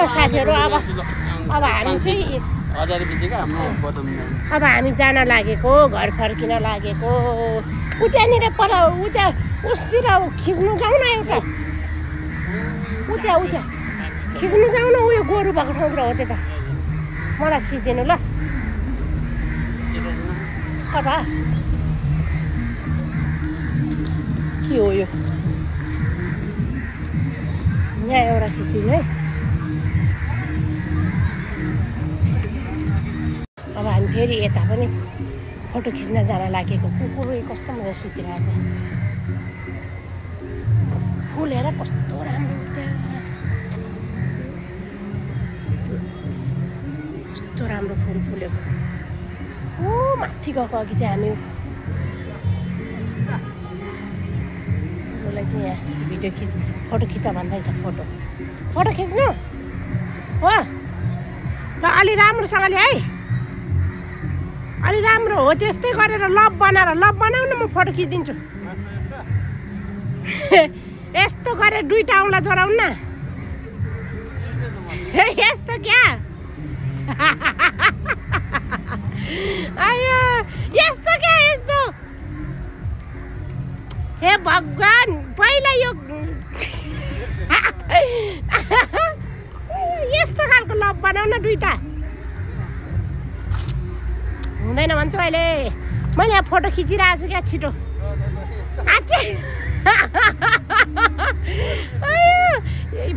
साथीहरू अब हामी चाहिँ अब हामी जान लागेको घर फर्किन लागेको उतानिर पर उता उसतिर खिच्नु जाउँ न एउटा उता खिच्नु जाउँ न उयो गोरु भएको ठाउँतिर हो त्यता मलाई खिचिदिनु ल कता के हो यो यहाँ एउटा खिचिदिनु है अब हामी फेरि यता पनि फोटो खिच्न जान लागेको कुकुर कस्तो मजा सुतिरहेको फुल हेर कस्तो राम्रो कस्तो राम्रो फुल फुलेको ओ माथि गएको अघि चाहिँ हामी उसलाई चाहिँ यहाँ भिडियो फोटो खिच भन्दैछ फोटो खिच्नु हो ल अलि राम्रोसँगले है अलि राम्रो हो त्यस्तै गरेर लभ बनाऊ न म फोटो खिचिदिन्छु यस्तो गरेर दुईटा औँला जोडाउनु न यस्तो क्या आयो यस्तो क्या यस्तो हे भगवान पहिला यो यस्तो खालको लभ बनाऊ न दुईटा हुँदैन भन्छु अहिले मैले यहाँ फोटो खिचिरहेको छु क्या छिटो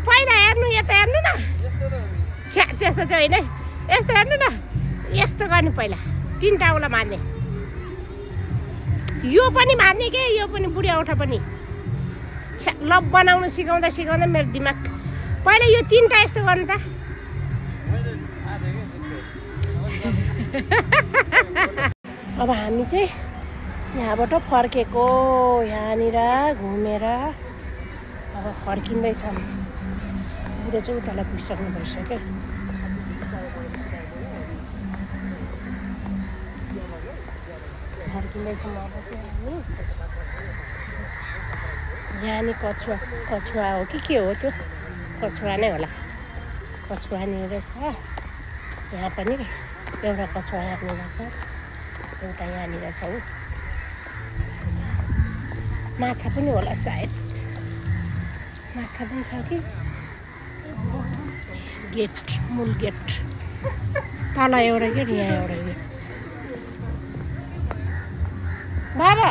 पहिला हेर्नु यता हेर्नु न छ्या त्यस्तो चाहिँ होइन यस्तो हेर्नु न यस्तो गर्ने पहिला तिनवटा औँला मार्ने यो पनि मार्ने के यो पनि बुढी औँठा पनि छ्या लभ बनाउनु सिकाउँदा मेरो दिमाग पहिला यो तिनवटा यस्तो गर्नु त अब हामी चाहिँ यहाँबाट फर्केको यहाँनिर घुमेर अब फर्किँदैछौँ बुढो चाहिँ उतालाई पुगिसक्नु भइसक्यो फर्किँदैछौँ अब चाहिँ हामी यहाँनिर कछुवा हो कि के हो त्यो कछुवा नै होला कछुवा नि रहेछ यहाँ पनि एउटा कछुवा यहाँनिर छ एउटा यहाँनिर छ माछा पनि होला सायद माछा पनि छ कि गेट मूल गेट तल एउटा गेट यहाँ एउटा गेट बाबा